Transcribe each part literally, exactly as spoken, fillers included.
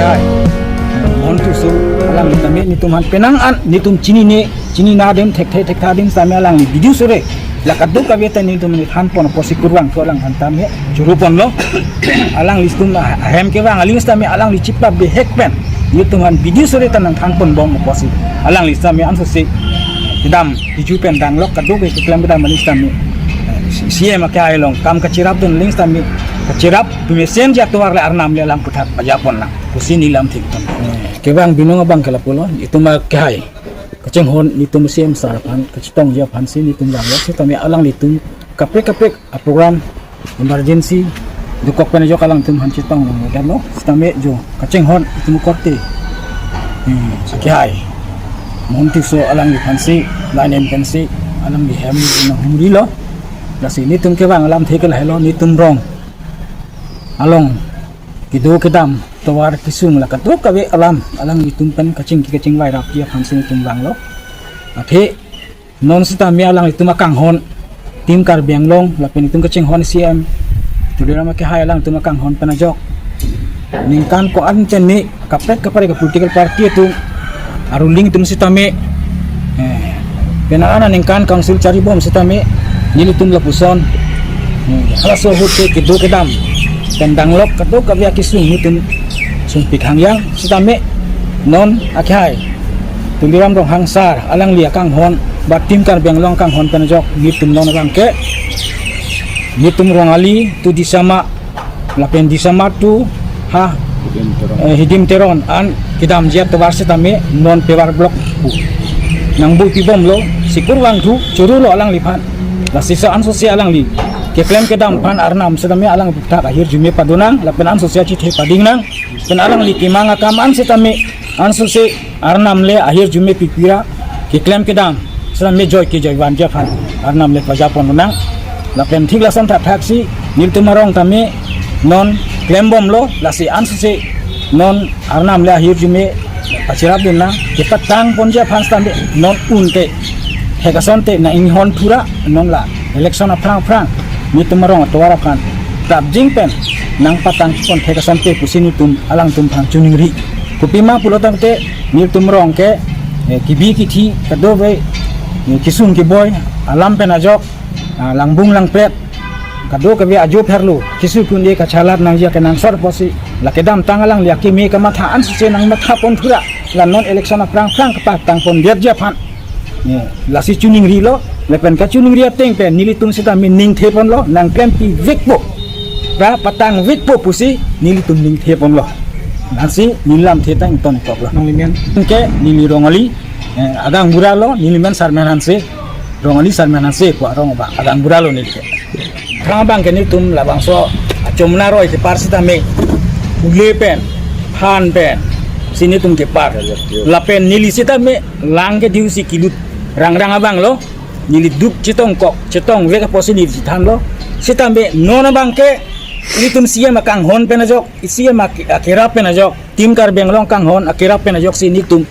Hai. Montu so alangli tame netum aphan penang an netum chinine, chinine adim, thekthe thektha adim tame alangli video sore la kadokave ta netum aphan thanpon apotsi kurvangthu alang aphan tame choroponlo. Alanglitum ahem kevang aling tame alangli chipabehek pen netum aphan video sore ta nangthanponbom apotsi alangli tame ansose kedam tiju pen danglok kadokave keklem kedam aling tame, eh, C M akehai along kam kachirapdun aling tame kachirap pemesen jatuar le Arnam le alang aphuthak pajapon nang pusi neli lamthe-ikton. Kevang binong abang ke lapulo, netum akehai kachinghon netum C M sir aphan kachetongji aphansi netum vanglo, sitame alanglitum kaprek kaprek aprogram emergency dokok pen ajok alangtum aphan chetong nangdetlo, sitame jo kachinghon netum korte, hmm, akehai Mohan Tisso alangli aphansi line em pensi alangli hem nanghumrilo. Lasi netum kevang alamthe ke lahelo, netum rong along kedo kedam tovar kesung la kadokave alam alanglitum pen kachingki kachingvai rapji aphansi netum vanglo. Athe non sitame alanglitum akanghon, Team Karbi Anglong lapen netum kachinghon C M Tuliram akehai alangtum akanghon pen ajok ningkan ko-an pen ne kaprek kaprek a-political party atum a-ruling atum sitame, eh, penang an aningkan council charibom sitame nelitum lapuson, eh, halaso ahut ke kedo kedam pen danglok kadokave akesung netum sungpik hangyang sitame non akehai Tuliram Ronghang sir alangli akanghon ba Team Karbi Anglong akanghon pen ajok netum non abang ke netum Rongali to Disama lapen Disama to ha, eh, Hidim Teron an kedamji atovar sitame non Pawar Block pu nangbuipibomlo, si kurvangthu chorolo alangliphan. Lasi so ansose alangli keklem kedam aphan Arnam sitame alang aphuthak ahirjume padonang lapen ansose achethe padingnang. Pen alangli kemang akam an sitame ansose Arnam le ahirjume pipira keklem kedam sitame joike joivanji aphan Arnam le pajapon lonang. Lapen thik lason thakthaksi nelitum arong tame non klembomlo, lasi ansose non Arnam le ahirjume pachirapdun nang, kepatangponji aphan sitame non unte thek asonte nang-inghon thura non la election aphrang aphrang netum arong atovar aphan prapjin pen nangpatangpon thek asonte pusi netum alangtum aphan choningri. Kopima pulo tangte netum rong ke, eh, kebi kethe kadokave, eh, kesung keboi alam pen ajok, ah, langbung langpret kadokave ajo pherlo kesu kunde kachelar nangji akenangsot apotsi la kedamtang alangli akeme kamatha ansose nangmathapon thura la non election aphrang aphrang kepatangpondetji aphan. Ya, lasi choningrilo, lapen kachoningri ateng pen nelitum sitame ningtheponlo, nangklempi vekpo, pra patang vekpo pusi nelitum ningtheponlo. Lasi neli lamthe ta ingtonkoklo. Nanglimen? Ke neli Rongali, eh, agaonbura lo, nelimen Sarmen Hanse, Rongali Sarmen Hanse pu arong abang, agaonbura lo neli ke. Thrang abang ke netum labangso Chomna Roi kepar sitame, ule pen, han pen si netum kepar. Lapen neli sitame lang ke diu si kilut rangrang abang lo, neli duk chetongkok, chetongvek apotsi neli chethanlo. Sitame non abang ke netum C M akanghon pen ajok, C M ak-, akerap pen ajok, Team Karbi Anglong akanghon akerap pen ajoksi netum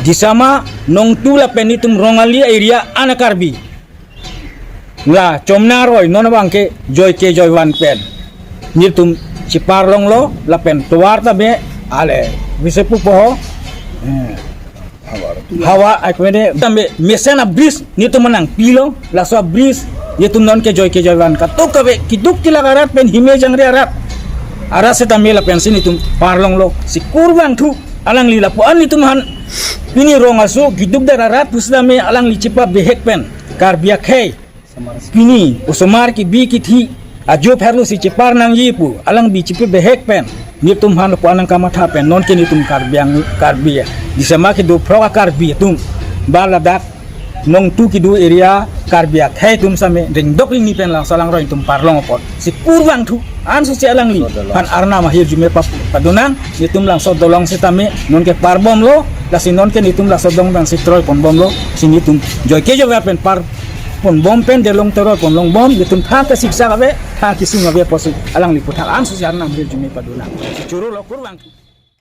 Disama, Nongtu lapen netum Rongali area an a-Karbi la Chomna Roi non abang ke joike joivan pen netum cheparlonglo, lapen tovar tame ale vise pupo ho, eh, hawa, akwene tame mesen a-bridge netum nangpilo, laso a-bridge netum non ke joike joivan kadokave keduk kelak arat pen hime jangre arat, arat sitame lapensi netum parlonglo, si kurvangthu alangli lapu-an netum aphan pini rong aso keduk dar arat pusitame alangli chepabehek pen Karbi akhei pini osomar kebi kethe ajo pherlo si chepar nangji pu alangli chepabehek pen netum aphan lapu-an nangkamatha pen non ke netum Karbi Ang-, Karbi Disama kedo phrok a-Karbi atum ba ladak Nongtu kedo area Karbi akhei atum sitame ringdok ringni pen langso alangroi atum parlong apot si kurvangthu ansose alangliphan Arnam ahirjume pap-, padonang. Netum langso dolong sitame non ke parbomlo, lasi non ke netum laso dolong abang si troiponbomlo, si netum joike joivan pen parponbom pen delong troiponlongbom, netum tha ke siksa ave, tha kesung ave apotsi alangli aphuthak ansose Arnam ahirjume padonang. Si chorolo, kurvangthu.